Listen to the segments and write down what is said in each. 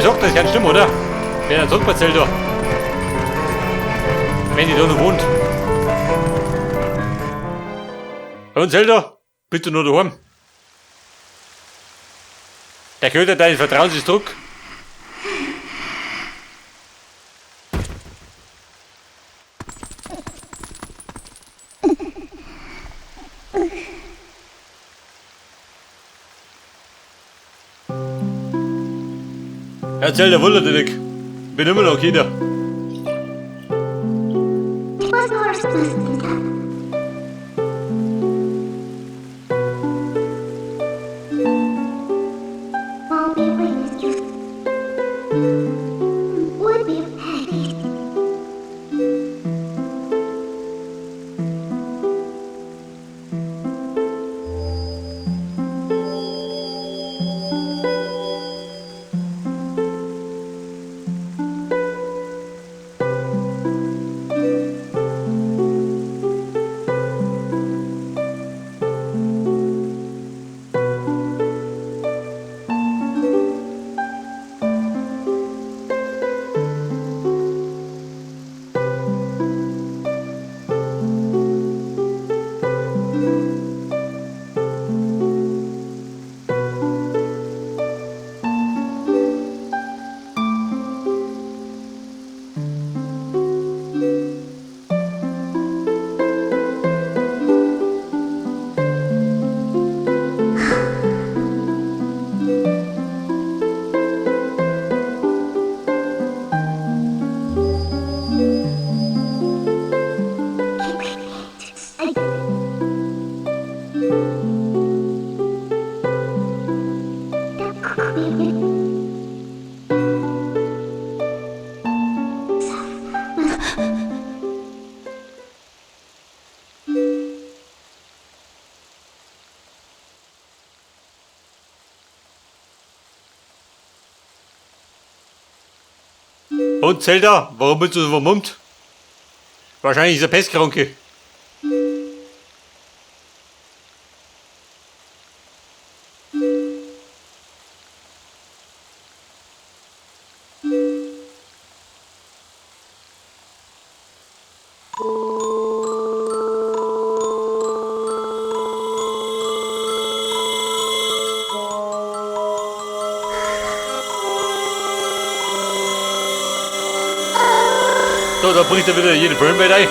gesagt, das ist ganz schlimm, oder? Wer dann sagt man Zelda? Wenn die da noch wohnt. Und Zelda, bitte nur daheim. Der Köter deines Vertrauens ist Druck. Ja, Zelda wundert dich nicht. Bin immer noch Kinder. Und Zelda, warum bist du so vermummt? Wahrscheinlich ist er pestkranke. So, da bricht er wieder jede Framerate ein.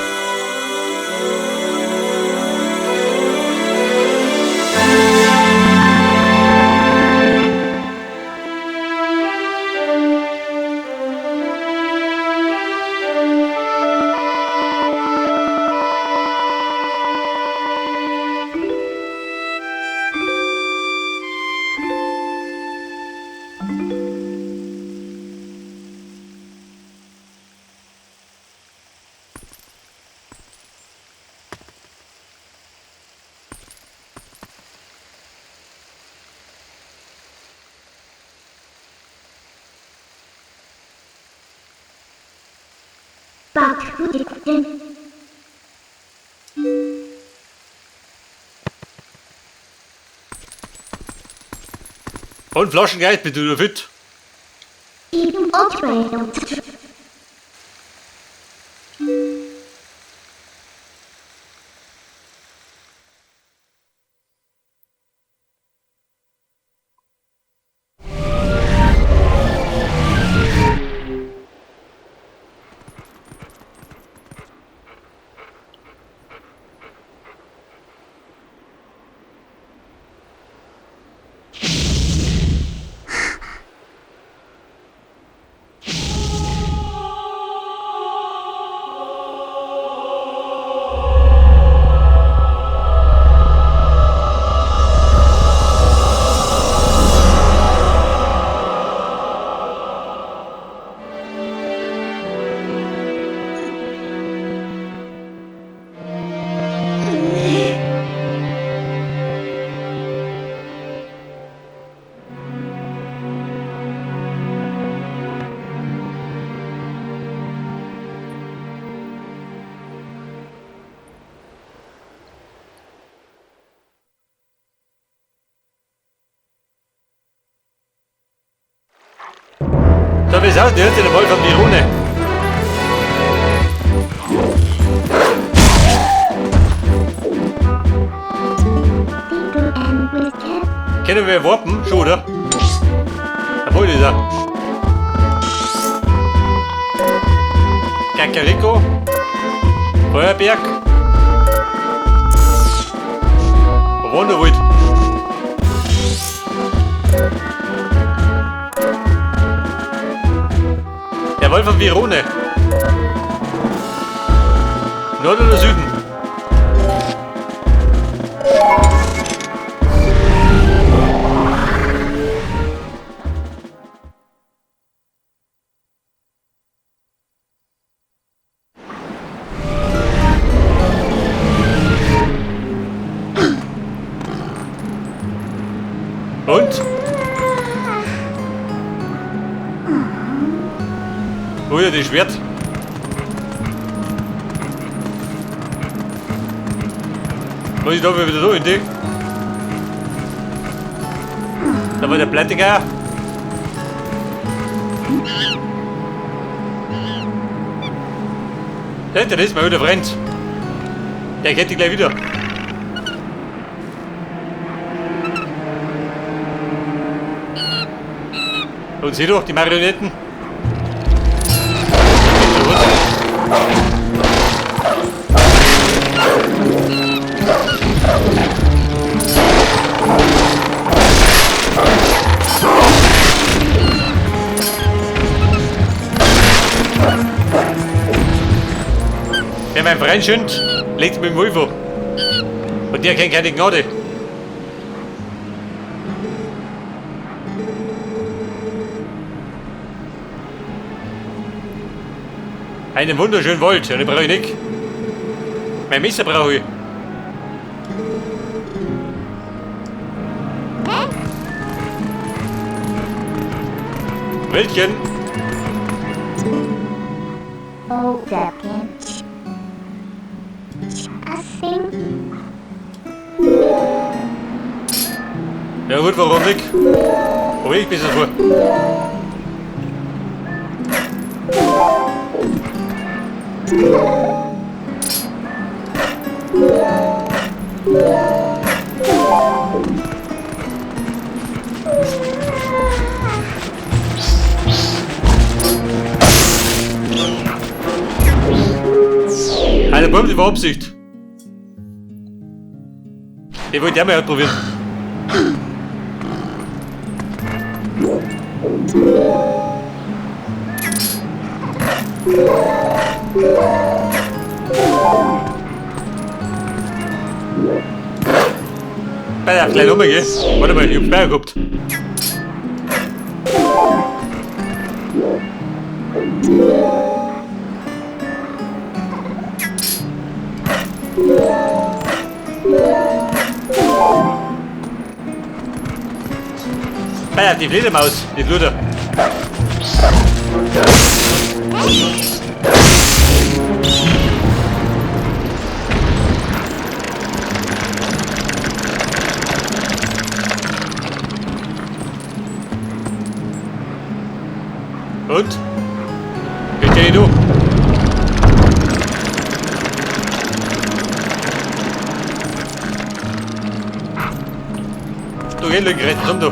Und Flaschengeist, bist du fit? Aber das heißt, der hört sich der Wolf an die Rune. Können wir warpen? Schon, oder? Obwohl ist er. Kakariko. Feuerberg. Wonderwood. Der Wolf von Virone. Nord oder Süden? Und? Wo ist das Schwert? Muss ich da wieder da in die? Da war der Pleitegeier. Der das ist mein guter Freund. Der kennt dich gleich wieder. Und sieh doch, die Marionetten. Wer mein Freund schünd, legt mit dem Wolf ab. Und der kennt keine Gnade. Einen wunderschönen Wald, ja, den brauche ich nicht. Mein Messer brauche ich. Wäldchen. Ja gut, warum nicht? Wo ich besser vor. Eine Bombe, die war Absicht. Ich wollte ja mal probieren. Bei der kleinen Nummer, gell? Warte mal, ich hab Sperr gehabt. Bei die Fledermaus, die Luder. Und? Wie du? Du geh rechts rum, du.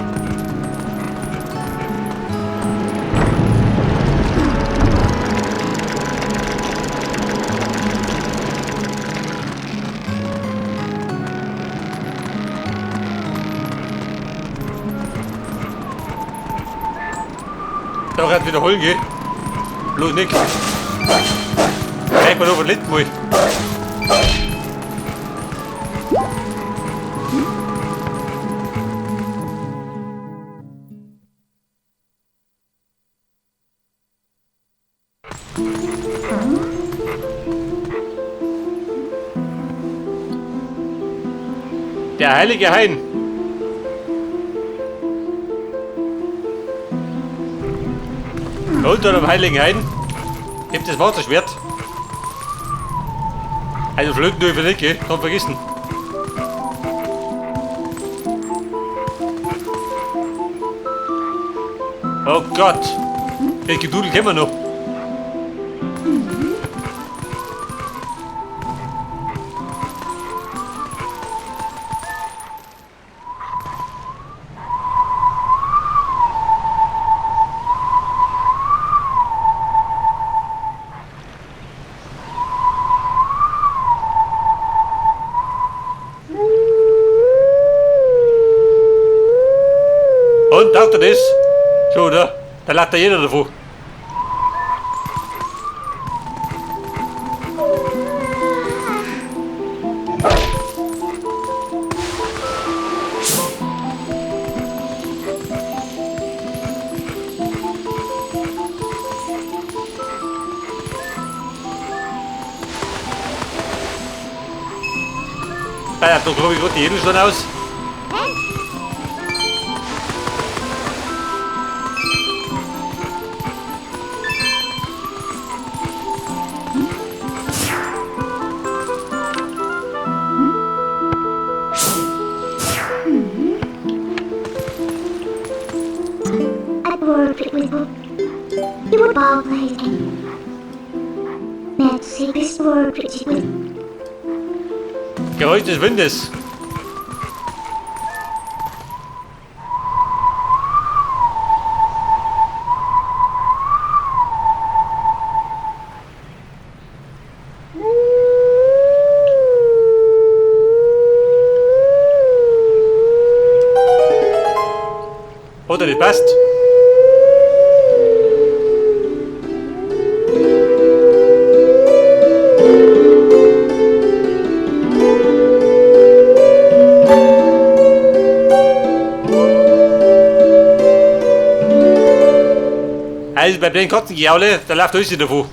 Da grad wiederholen geh. Bloß nix. Gleich mal noch letzten Mal. Der heilige Hain. Unter dem heiligen Hain gibt es Wasserschwert. Also Flöten dürfen wir nicht, gell? Kann vergessen. Oh Gott! Das Gedudel kennen wir noch. Und taugt er das? Schon, oder? Da lacht da jeder davon. Ja, da glaube ich gerade die Edelsteine aus. Geräusch des Windes. Oder das passt. Also bei den Katzengejaule, da läuft alles davon.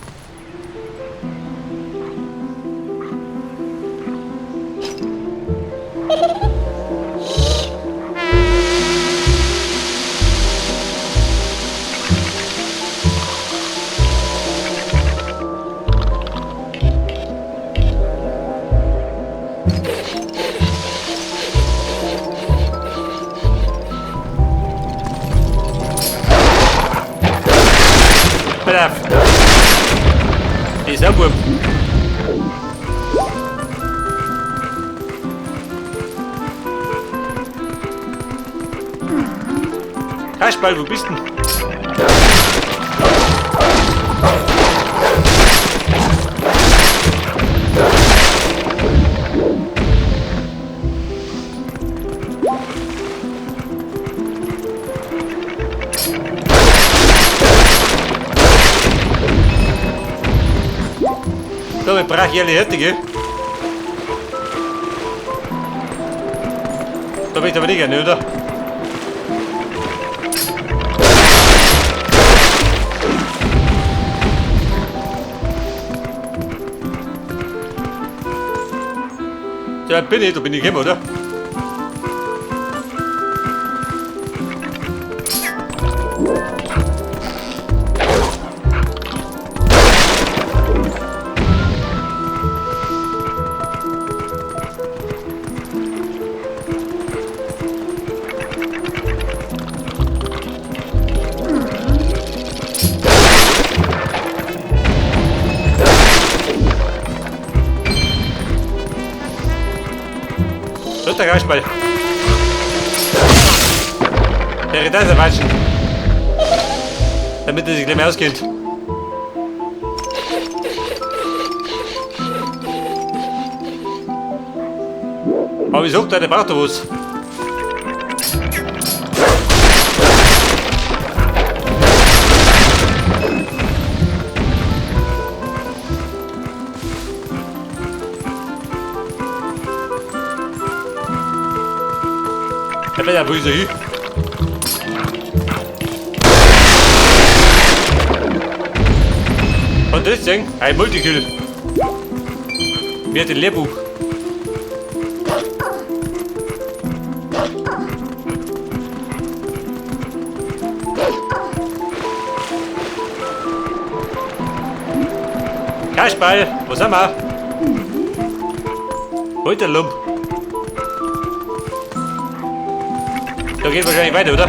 Ist auch gut. Kasperl, wo bist du denn? So, mit brachiale Hirte, gell? Da bin ich aber nicht gerne, oder? Ja, bin ich, da bin ich gekommen, oder? Der Kasperl. Der das erwatschen. Damit er sich gleich mehr auskennt. Aber ich sag da, der braucht da was. Da wo ist er hin? Und das Ding, ein Multikill. Mir hat den Lehrbuch. Kasperl, wo sind wir? Wo ist der Lump? Da geht wahrscheinlich weiter, oder?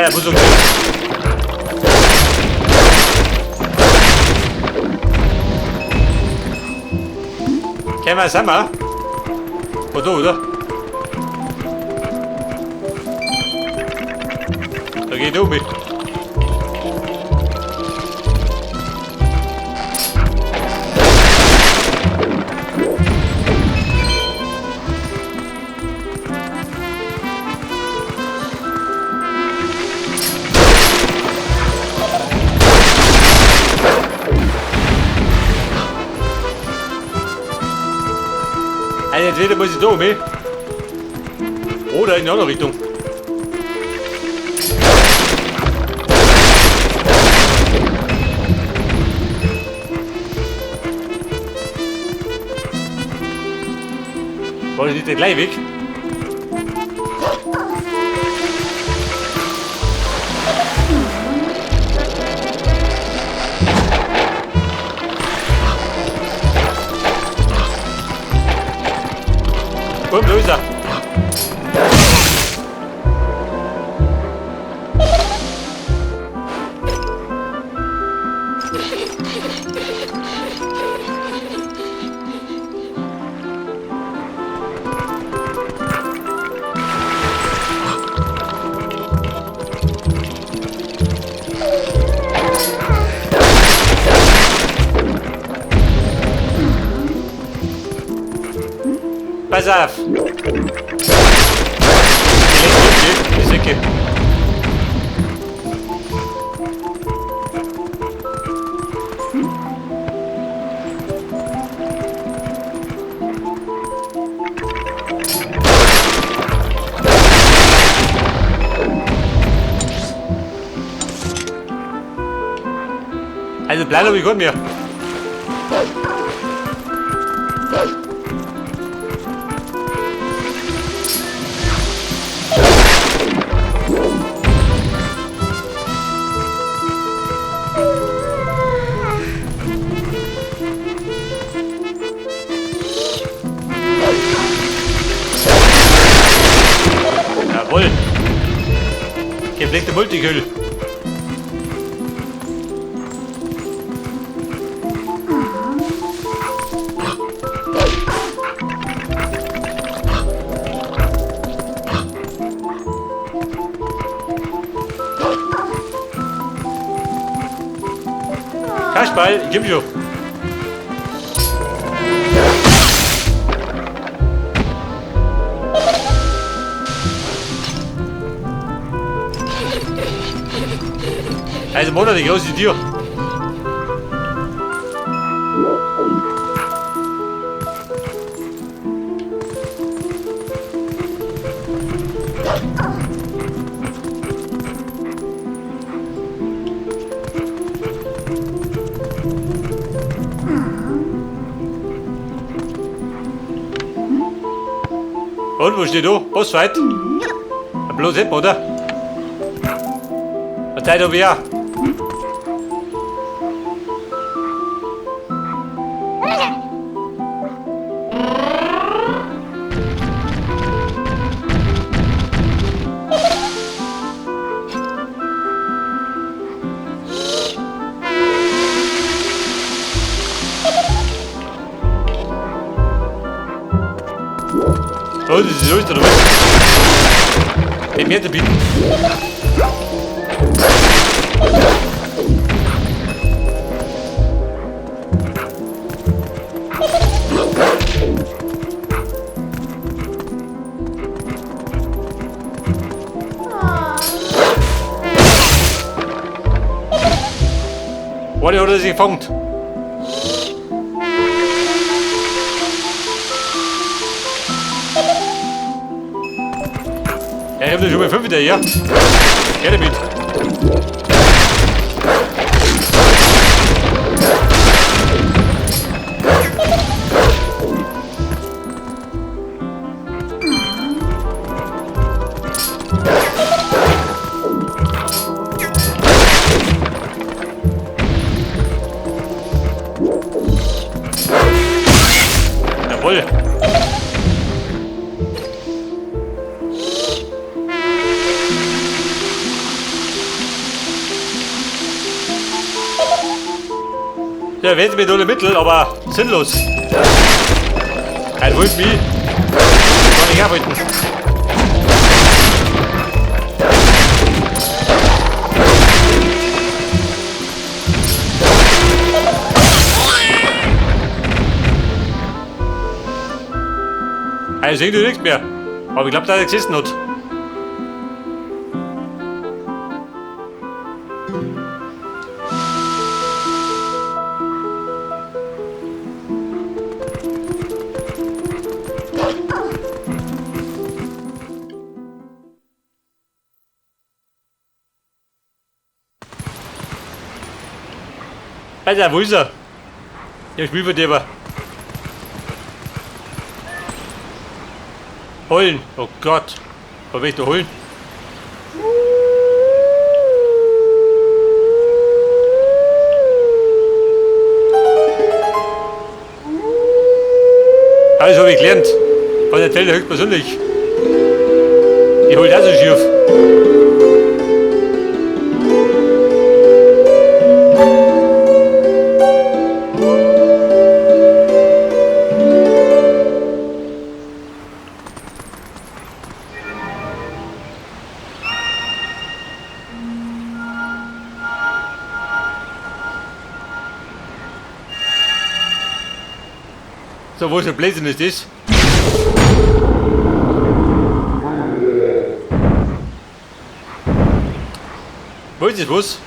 Bei der Bus. Kennen wir zusammen? Wo da, oder? Da geht um mich. Also entweder muss ich da um oder in die andere Richtung. War das nicht der gleiche Weg? Komm, da ist er. Pass auf! Die Säcke. Also bleib ich gut mir. Jawohl. Gepflegte Multikühl. Kasperl, gib schon. Also Mutter, die große Tür. Und wo steht du? Bossfight? Ein bloß Hip, oder? Was seid ihr wieder? Oh, das ist so ist oder was? Den mir bieten. Warte, hat er sich gefangen? Ja, ich hab schon mal 5 wieder, ja. Her damit. Jawohl. Ja, wette mit alle Mittel, aber sinnlos. Ein Wolf wie. Kann ich arbeiten. Also irgendwie nichts mehr. Aber ich glaube, dass er gesessen hat. Alter, wo ist er? Der Spielverderber. Heulen. Oh Gott. Was will ich da holen? Alles habe ich gelernt. Von der Telle höchstpersönlich. Die holt auch so schief. So, wo ist der Blödsinn ist das? Wo ist das was?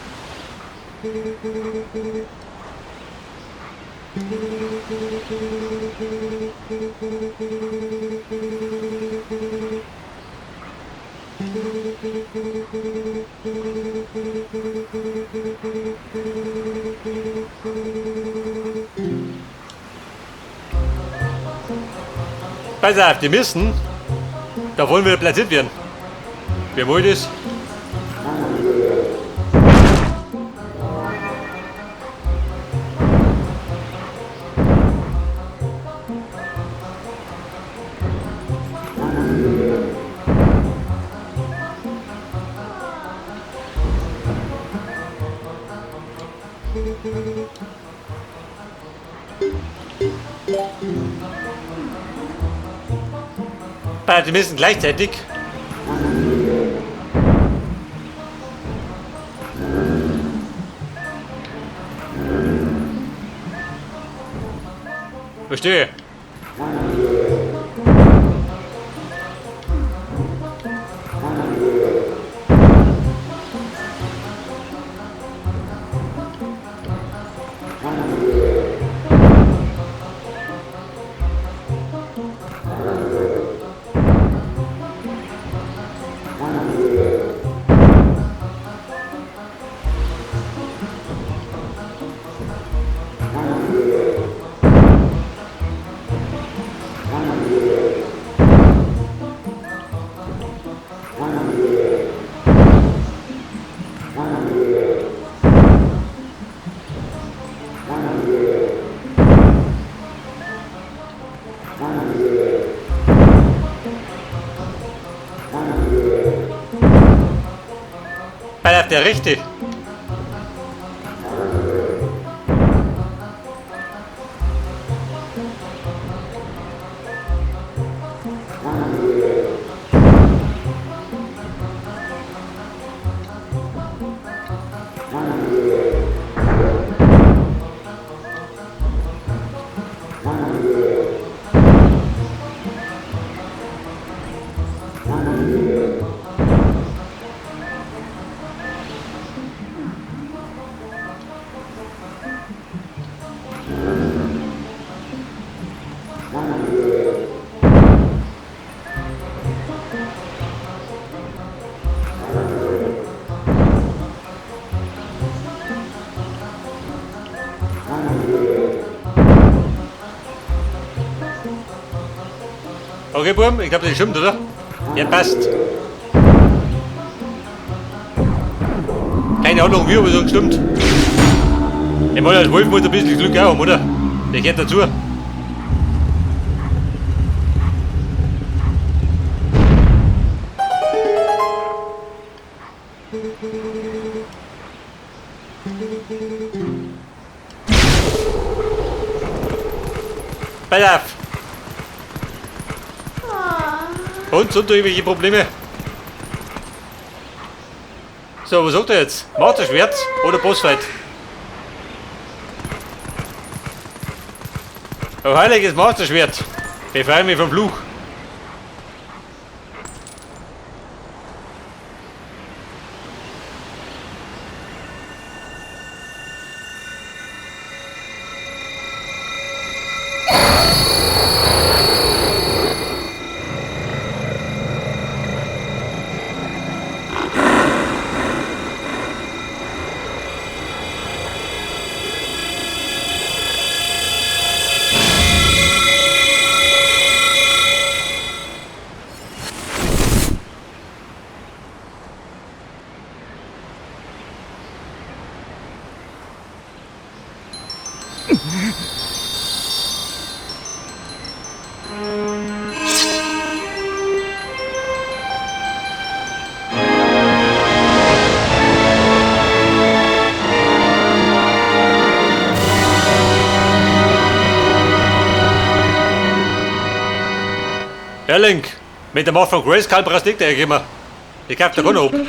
Pass auf, die müssen da wollen wir platziert werden. Wer wollt das? Die müssen gleichzeitig. Verstehe. Alter, der rechte. Okay, Burm, ich glaube, das stimmt, oder? Ja, passt. Keine Ahnung, wie, aber so gestimmt. Ich meine, als Wolf muss ein bisschen Glück auch haben, oder? Der gehört dazu. Pass auf. Und, sind da irgendwelche Probleme? So, was sagt er jetzt? Masterschwert oder Bossfight? Ein heiliges Masterschwert. Befreie mich vom Fluch. Ja, Link, mit der Macht von Grayskull brauchst du nicht herkommen. Ich kauf dir gar noch ab.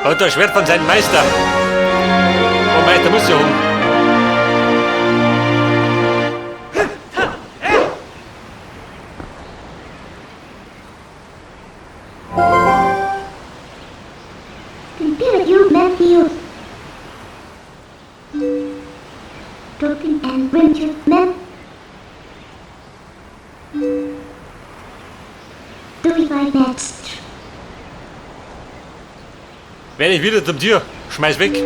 Hat das Schwert von seinem Meister. Und Meister muss ja haben. Wenn ich wieder zum Tier, schmeiß weg.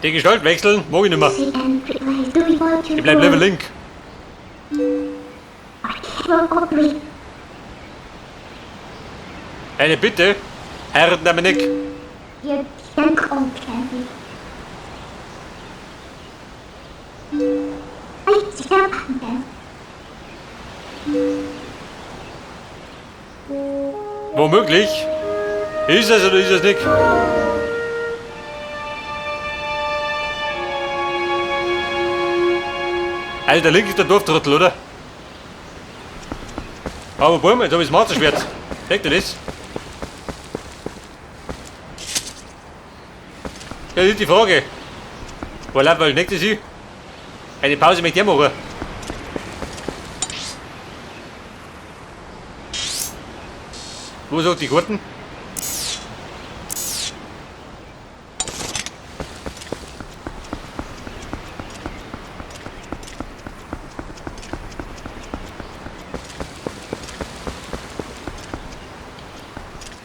Die Gestalt wechseln, mag ich nicht mehr. Ich bleib lieber Link. Eine Bitte, heiraten wir nicht. Womöglich. Ist es oder ist es nicht? Also der Link ist der Dorftrottel, oder? Aber boah, jetzt hab ich das Masterschwert. Seht ihr das? Ja, das ist die Frage. Wo läuft weil nächstes hin? Eine Pause möchte ich machen. Wo sagt die Karten?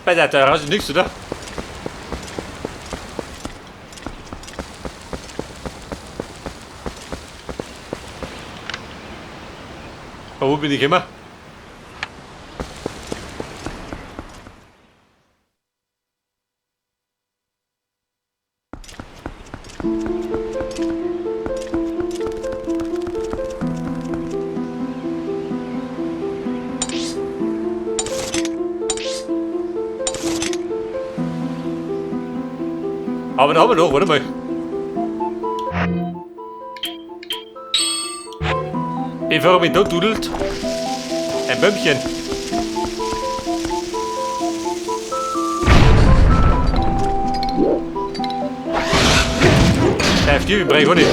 Bei der da raus ist nichts, oder? Wo bin ich immer? Aber da haben wir noch, warte mal. Bevor er mich da dudelt. Ein Bömmchen. Der Stiefel brech ich auch nicht.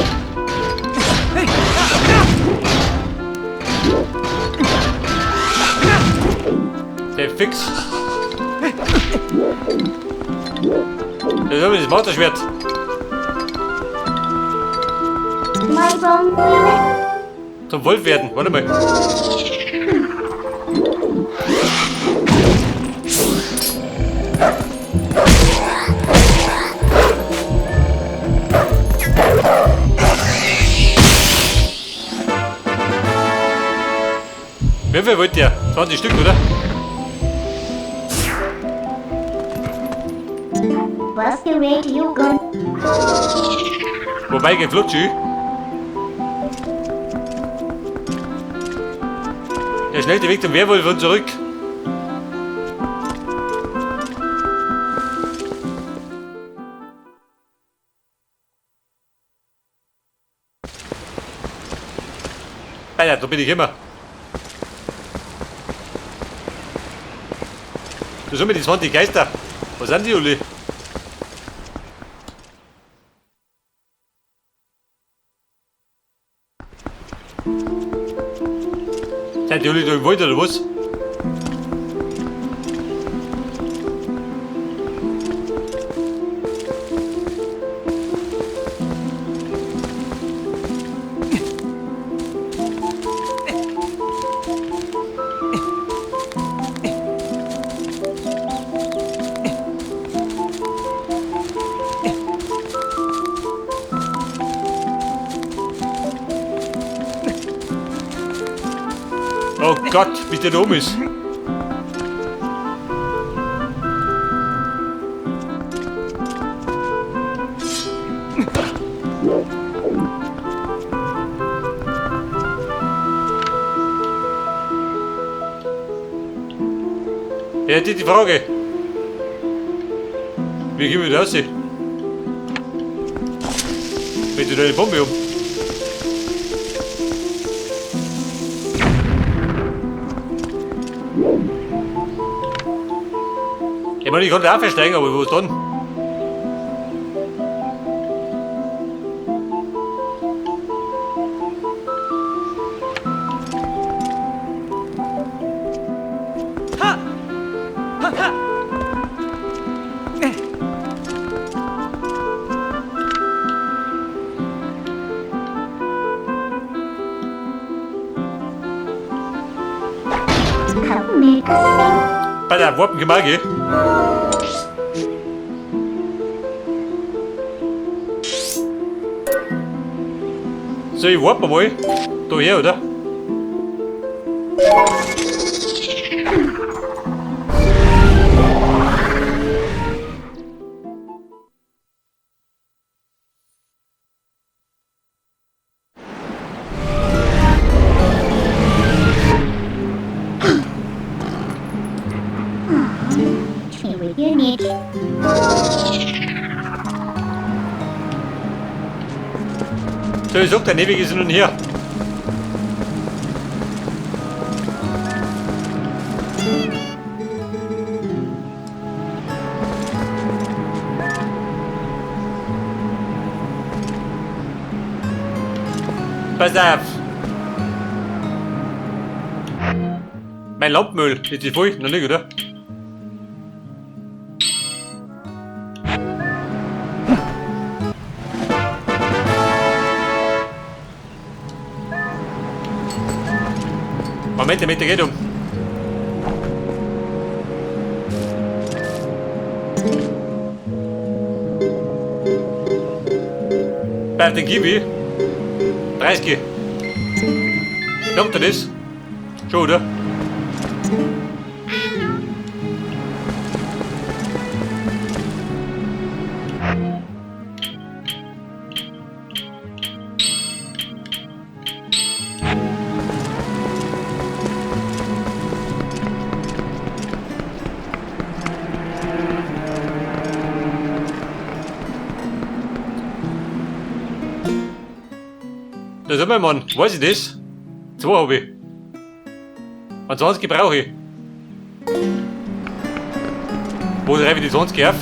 Der fix. Das ist das Masterschwert. Zum Wolf werden, warte mal. Wie viel wollt ihr? 20 Stück, oder? Was the radio gun? Wobei geht Flutschi. Der schnellste Weg zum Werwolf und zurück. Alter, so bin ich immer. Das sind mir die 20 Geister. Was sind die, Uli? Seid die Uli da im Wald oder was? Oh Gott, wie der da oben ist. Ja, die Frage. Wie gehen wir da raus? Mit der Bombe um. Ich meine, ich kann da auch versteigen, aber wo ist dann? Bei der Warpen gemacht, So, ich warp mal. Da her, oder? So, ich sag, der Nebig ist nun hier. Pass auf! Mein Lampenöl, ist die voll? Noch nicht, oder? Moment, der Meter geht um. Bei den Kiwi. 30. Kommt das? Schon, oder? Da sag mal, Mann, weiß ich das? 2 hab ich. Und 20 brauche ich. Wo treibe ich die 20 auf?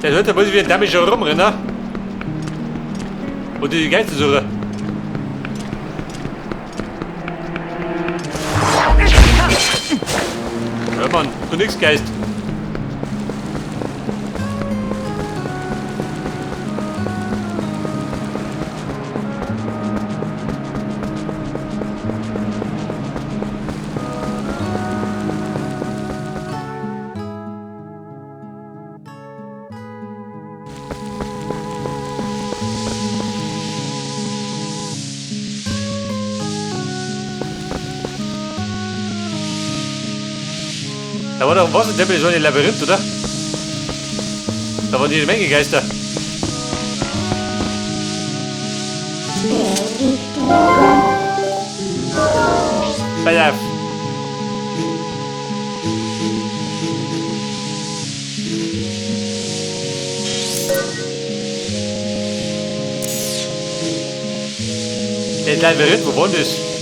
Der Leute muss ich wie ein Dummy schon rumrennen. Und die Geister suchen. Ja, Mann, du nix, Geist. Da war doch im Wassertempel so ein Labyrinth, oder? Da waren jede Menge Geister. Pass auf. Das Labyrinth, wo war denn das?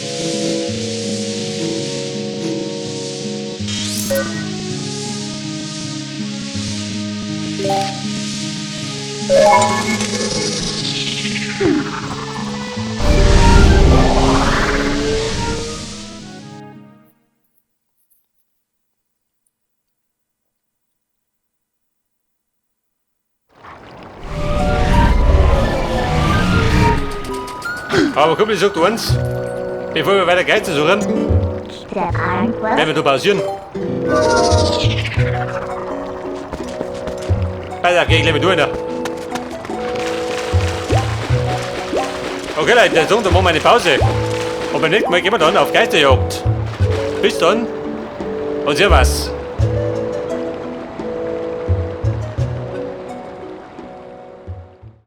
Aber Kumpel, ich sag dir eins, bevor wir weiter Geister suchen, werden wir nur pausieren. Pass auf, geh ich gleich mit durch. Okay, Leute, dann sagen wir machen wir eine Pause. Und beim nächsten Mal gehen wir dann auf Geisterjagd. Bis dann und servus.